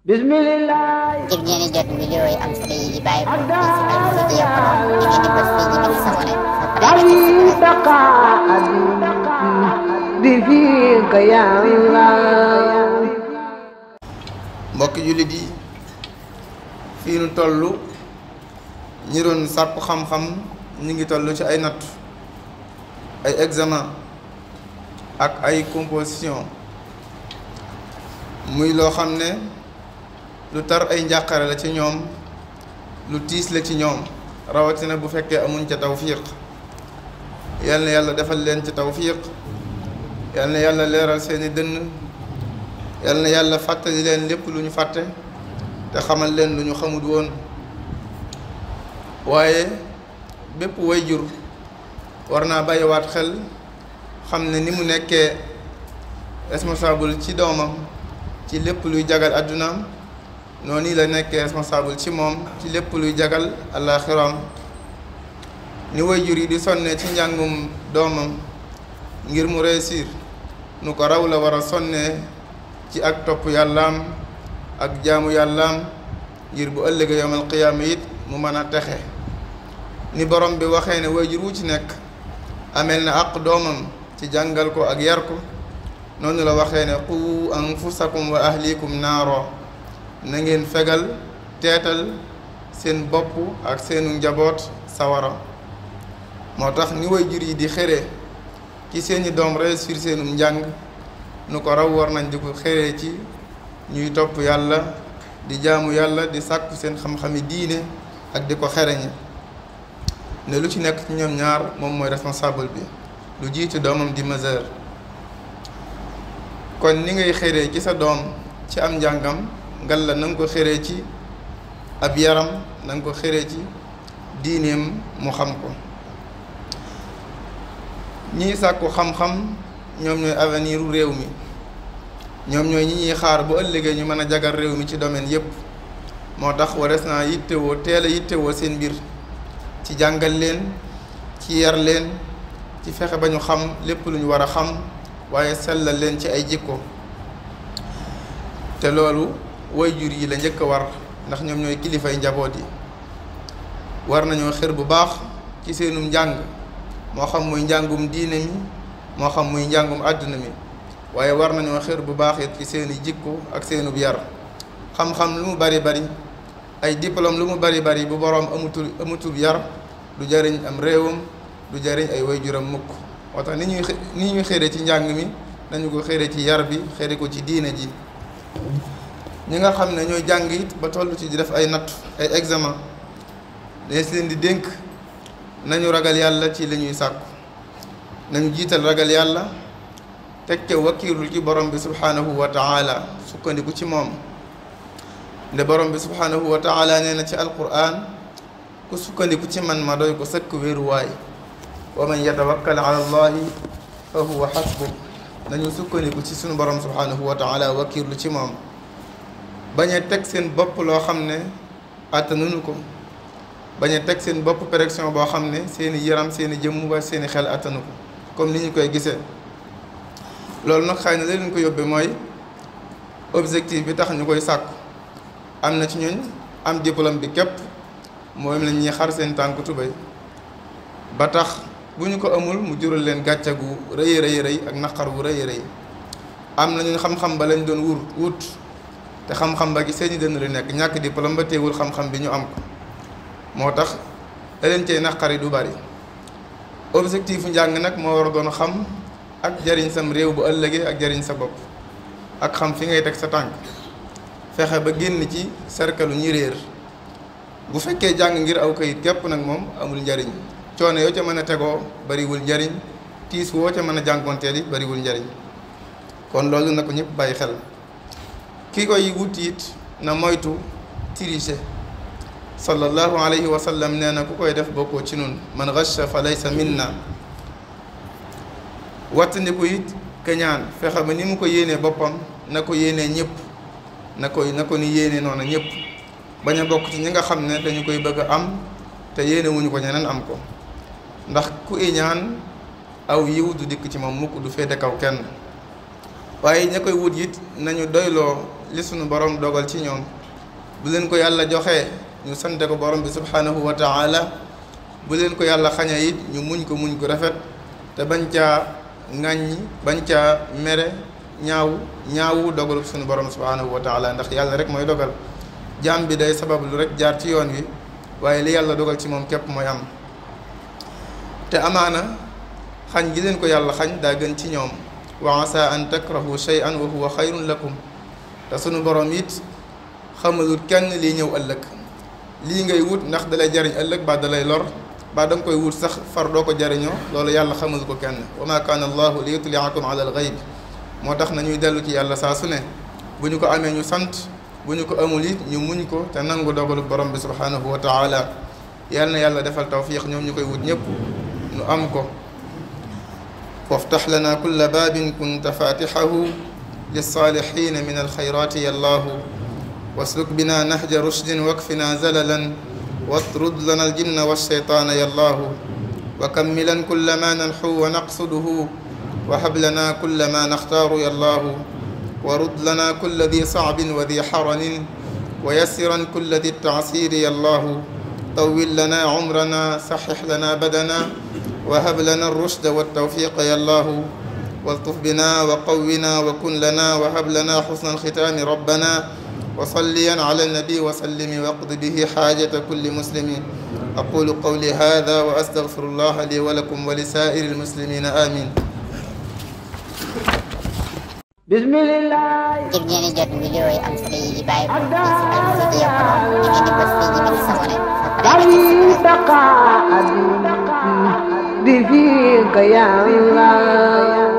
Bismillah. ngir ngeen di jot vidéo yi am solo yi bàyyi ko ci Al Mouridiyyah Pro da ngeen di bës fii ñu bind s'abonner ba pare mbokki jullit yi fii nu toll ñi doon sàkku xam-xam ñu ngi toll ci ay natt ay examen ak ay composition muy loo xam ne lu tar ay njàqare la ci ñoom lu tiis la ci ñoom rawatina bu fekkee amuñ ca tawfiq yal na yàlla defal leen ci tawfiq yal na yàlla leeral seeni dënn yal na yàlla fàttali leen lépp lu ñu fàtte te xamal leen lu ñu xamut woon waaye bépp wayjur war naa bàyyiwaat xel xam ne ni mu nekkee responsable ci doomam ci lépp luy jagal addunaam noonu la nekkee responsable ci moom ci lépp luy jagal àllaaxiraam ni wayjur yi di sonne ci njàngum doomam ngir mu réussir nu ko raw la war a sonnee ci ak topp yàllaam ak jaamu yàllaam ngir bu ëllëgee yawmal qiyaama it mu mën a texe ni borom bi waxee ne wayjur wu ci nekk amel na àq doomam ci jàngal ko ak yar ko noonu la waxee ne qu anfusakum wa ahlikum naaro na ngeen fegal teetal seen bopp ak seenu njaboot sawara moo tax ni wayjur yi di xëree ci seeni doom réussir seenum njàng nu ko raw war nañ di ko xëree ci ñuy topp yàlla di jaamu yàlla di sàkku seen xam-xami diine ak di ko xereñe ne lu ci nekk ci ñoom ñaar moom mooy responsable bi lu jiitu doomam di majeur kon ni ngay xëree ci sa doom ci am njàngam ngal la na nga ko xëree ci ab yaram na nga ko xëree ci diineem mu xam ko ñiy sàkku xam-xam ñoom ñooy avenir u réew mi ñoom ñooy ñi ñuy xaar bu ëllëgee ñu mën a jagal réew mi ci domaine yépp moo tax wares naa yittewoo teel a yittewoo seen mbir ci jàngal leen ci yar leen ci fexe ba ñu xam lépp lu ñu war a xam waaye sellal leen ci ay jikko te loolu wayjur yi la njëkk a war ndax ñoom ñooy kilifay njaboot yi war nañoo xër bu baax ci seenum njàng moo xam muy njàngum diine mi moo xam muy njàngum àdduna mi waaye war nañoo xër bu baax it ci seeni jikko ak seenub yar xam-xam lu mu bari bari ay diplôme lu mu bari bari bu boroom amutul yar du jariñ am réewam du jariñ ay wayjuram mukk moo tax ni ñuy xëre ci njàng mi nañu ko xëre ci yar bi xëre ko ci diine ji ñi nga xam ne ñooy jàng it ba toll ci di def ay natt ay examen dañ leen di dénk nañu ragal yàlla ci li ñuy sàkku nañu jiital ragal yàlla teg ca wakkiirul ci borom bi subhaanahu wa taala sukkandiku ci moom nde borom bi subhaanahu wa taala nee na ci alquran ku sukkandiku ci man ma doy ko sëkk wéeruwaay wa man yatawakkal ala allahi fa huwa xasbu nañu sukkandiku ci sunu borom subhaanahu wa taala wakkiirlu ci moom bañ a teg seen bopp loo xam ne àttanuñu ko bañ a teg seen bopp pression boo xam ne seeni yaram seeni jëmm wa seeni xel attanu ko comme ni ñu koy gisee loolu nag xëy na la leen ko yóbbee mooy objectif bi tax ñu koy sàkku am na ci ñooñ am diplôme bi képp mooy la ñuy xar seen tànk tubéy ba tax bu ñu ko amul mu jural leen gàcce gu rëy rëy ak naqar gu rëy rëy am na ñun xam-xam ba lañ doon wut te xam-xam ba gi seeni dënn lu nekk ñàkk diplôme ba teewul xam-xam bi ñu am ko moo tax da leen cee naqari du bari objectif njàng nag moo war a doon xam ak jariñ sam réew bu ëllëgee ak jariñ sa bopp ak xam fi ngay teg sa tànk fexe ba génn ci cercle ñi réer bu fekkee jàng ngir aw kayit képp nag moom amul njariñ coono yoo ca mën a tegoo bariwul njariñ tiis woo ca mën a jànkonteel yi bariwul njariñ kon loolu na ko ñëpp bàyyi xel ki koy wut it na moytu tricher sallallahu alayhi wa sallam nee na ku koy def bokkoo ci nun man ghasha fa laysa minna wattandiku it keñaan fexe ba ni mu ko yéenee boppam na ko yéenee ñëpp na ko ni yéenee noonu ñëpp bañ a bokk ci ñi nga xam ne dañu koy bëgg a am te yéene wuñu ko ñeneen am ko ndax ku iñaan aw yiw du dikk ci moom mukk du féete kaw kenn waaye ña koy wut it nañu doyloo li sunu borom dogal ci ñoom bu leen ko yàlla joxee ñu sante ko borom bi subhanahu wa taala bu leen ko yàlla xaña it ñu muñ ko rafet te bañ caa ŋàññi bañ caa mere ñaawu dogalub sunu borom subhanahu wa taala ndax yàlla rek mooy dogal jaam bi day sabab lu rek jaar ci yoon wi waaye li yàlla dogal ci moom képp mooy am te amaana xañ gi leen ko yàlla xañ daa gën ci ñoom wa asa an takrahu shay'an wa huwa xayrun lakum te sunu borom it xamalul kenn lii ñëw ëllëg lii ngay wut ndax dalay jariñ ëllëg ba dalay lor ba da nga koy wut sax far doo ko jariñoo loolu yàlla xamal ko kenn wa ma kaana allahu li yutliakum ala alxayb moo tax nañuy dellu ci yàlla saa su ne bu ñu ko amee ñu sant bu ñu ko amul it ñu muñ ko te nangu dogalu borom bi subhanahu wa taala yal na yàlla defal tawfiq ñoom ñu koy wut ñëpp nu am ko waftax lana kulla baabin kunta fatixahu lilsaalixina min alxayrati ya allahu wasluk bina nahja rushdin wakfina zalalan watrud lana aljinna walsheytaana ya allahu wa kammilan kulla ma nanxu wa naqsuduhu wa hab lana kulla ma naxtaaru ya allahu wa rud lana kulla di sacbin wa di xaranin wa yassiran kulla di tacsiri ya allahu tawil lana cumrana saxix lana badana wa hab lana alrushda waltawfiqa ya allahu waltuf bina wa qawwina wa kun lana wa hab lana xusna alxitaami rabbana wa salliyan ala alnabi wa sallimi waqdi bihi xaajata kulli muslimin aqulu qawli hada wa astagfirullaha li wa lakum wa li saa'iri almuslimina amin bismillah ngir ngeen di jot vidéo yi am solo yi bàyyi ko ci Al-Mouridiyyah Pro ngeen di bës fii ñu bind sabone bi fiika ya Allah